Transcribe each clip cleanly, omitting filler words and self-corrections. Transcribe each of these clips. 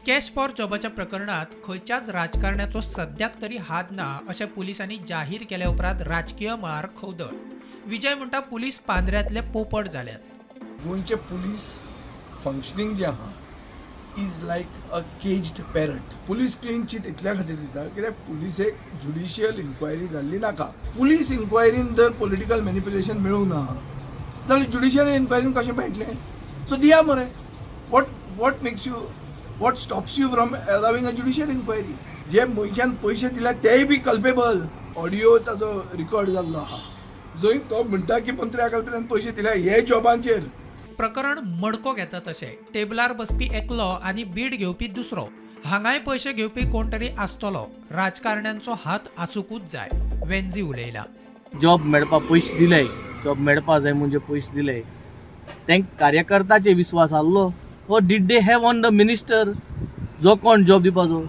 Cash for जॉबाच्या प्रकरणात खंयच्याच राजकारण्याचो सद्याक तरी हात ना अशें पुलिसांनी जाहीर केल्या उपरांत राजकीय मळार खवदळ. विजय म्हणटा, पुलीस पांदऱ्यांतले पोपट जाल्यात. गोंयचे पुलीस फंक्शनींग जें आहा is like a caged parrot. Police clean chit इतल्या खातीर दिता कित्याक पुलिसेक ज्युडिशियल इन्क्वायरी जाल्ली नाका. पुलीस इन्क्वायरीन जर पॉलिटिकल मॅनिप्युलेशन मेळूंक ना जाल्यार ज्युडिशियल इन्क्वायरीन कशें मेळटलें? सो दिया मरे. What makes you, what stops you from allowing a judicial inquiry? जे मनशान पयशे दिल्या तेय बी कल्पेबल. ऑडियो ताजो रिकॉर्ड जाल्लो आहा, जंय तो म्हणटा की मंत्र्या कल्पेन पयशे दिल्या हे जॉबांचेर. प्रकरण मडको घेता तशें, टेबलार बसपी एकलो आनी बीड घेवपी दुसरो. हांगाय पयशे घेवपी कोण तरी आसतलो. राजकारण्यांचो हात आसुकूच जाय, वेन्झी उलयला. जॉब मेळपा पयशे दिले, जॉब मेळपा जाय म्हणजे पयशे दिले, तेंक कार्यकर्ताचे विस्वास आहलो. हो did they have on the minister जो कोण जॉब दिवपाचो?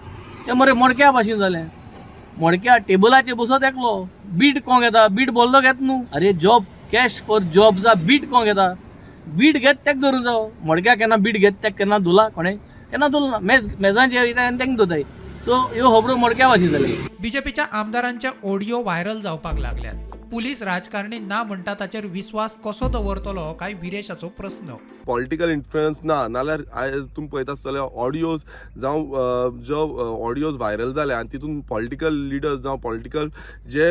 ते मरे मडक्या भाशेन जालें. मडक्या टेबलाचेर बसत एकलो, बीट कोण घेता? बीट बोल्लो घेत न्हू. अरे, job cash for job beat कोण घेता? बीट घेत तेक धरूं जावो. मडक्या केन्ना बीट घेत तेक केन्ना धुला? कोणें केन्ना धुल ना. मेज मेजांचेर वयता आनी तेंक धरताय. सो ह्यो खबरो मडक्या भाशेन जाले. बीजेपीच्या आमदारांचे ऑडिओ व्हायरल जावपाक लागल्यात. पुलीस राजकारणी ना म्हणटा ताचेर विस्वास कसो दवरतलो काय विरेशाचो प्रस्न. पॉलिटिकल इन्फ्लुयन्स ना नाल्यार आयज तुमी पळयता आसतले ऑडियोज जावं जो ऑडियोज व्हायरल जाले आनी तितून पॉलिटिकल लिडर्स जावं पॉलिटिकल जे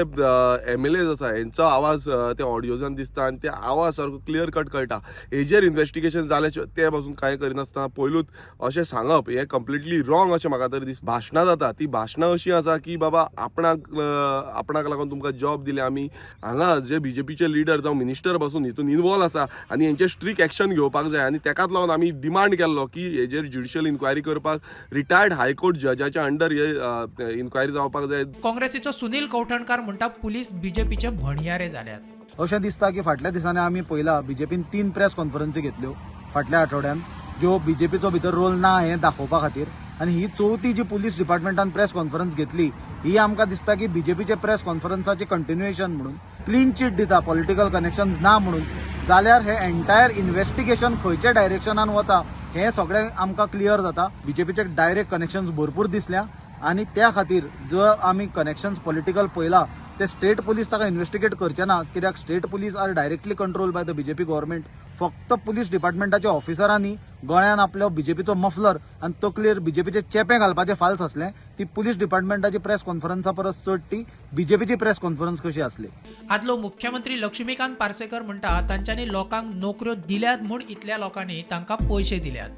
एमएलएज आसा हेंचो आवाज त्या ऑडियोजान दिसता आनी ते आवाज सारको क्लियर कट कळटा. हेजेर इन्वेस्टिगेशन जाल्या शिवाय ते पासून कांय करिनासतना पयलूच अशें सांगप हें कंप्लिटली रॉंग अशें म्हाका तरी दिसता. भाशणां जाता ती भाशणां अशीं आसा की बाबा आपणाक लागून तुमकां जॉब दिले आमी. हांगा जे बीजेपीचे लिडर जावं मिनिस्टर पासून हितून इनवॉल्व आसा आनी हेंचेर स्ट्रीक एक्शन घेवपाक जाय. आनी तेकाच लागून आमी डिमांड केल्लो की हेजेर ज्युडिशियल इन्क्वायरी करपाक रिटायर्ड हायकोर्ट जजाच्या अंडर हे इन्क्वायरी जावपाक जाय. काँग्रेसीचो सुनील कवठणकार म्हणटा, पुलीस बीजेपीचे म्हणयारे जाल्यात. अशें दिसता की फाटल्या दिसांनी आमी पळयला, बीजेपीन तीन प्रेस कॉन्फरन्सी घेतल्यो फाटल्या आठवड्यान, ज्यो बीजेपीचो भितर रोल ना हें दाखोवपा खातीर. आनी ही चवथी जी पुलीस डिपार्टमेंटान प्रेस कॉन्फरन्स घेतली, ही आमकां दिसता की बीजेपीचे प्रेस कॉन्फरन्साचे कंटिन्युएशन म्हणून. क्लीन चीट दिता पॉलिटिकल कनेक्शन्स ना म्हणून, जाल्यार हे एंटायर इन्व्हेस्टिगेशन खंयच्या डायरेक्शनान वता हें सगळें आमकां क्लियर जाता. बीजेपीचे डायरेक्ट कनेक्शन्स भरपूर दिसल्या आनी त्या खातीर जर आमी कनेक्शन्स पॉलिटिकल पळयला, ते स्टेट पुलीस ताका इन्व्हेस्टिगेट करचे ना, कित्याक state police are directly control by the BJP government. फक्त पुलीस डिपार्टमेंटाच्या ऑफिसरांनी गळ्यान आपलो बीजेपीचो मफलर आनी तकलेर बीजेपीचे चेपें घालपाचें फाल्स आसलें. ती पुलीस डिपार्टमेंटाची प्रेस कॉन्फरन्सा परस चड ती बीजेपीची प्रेस कॉन्फरन्स कशी आसली. आदलो मुख्यमंत्री लक्ष्मीकांत पार्सेकर म्हणटा, तांच्यांनी लोकांक नोकऱ्यो दिल्यात म्हूण इतल्या लोकांनी तांकां पयशे दिल्यात.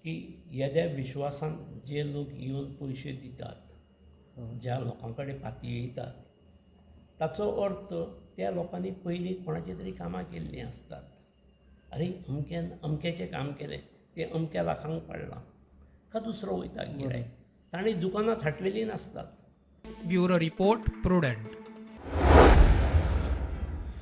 की येद्या विश्वासान जे लोक येवन पयशे दितात, ज्या लोकां कडेन पातयेतात, ताचो अर्थ त्या लोकांनी पयलीं कोणाची तरी कामां केल्लीं आसतात. अरे, अमक्यान अमक्याचें काम केलें, तें अमक्या लाखांक पडलां का दुसरो वयता गिरायक, ताणें दुकानां थाटलेलीं नासतात. Bureau report, prudent.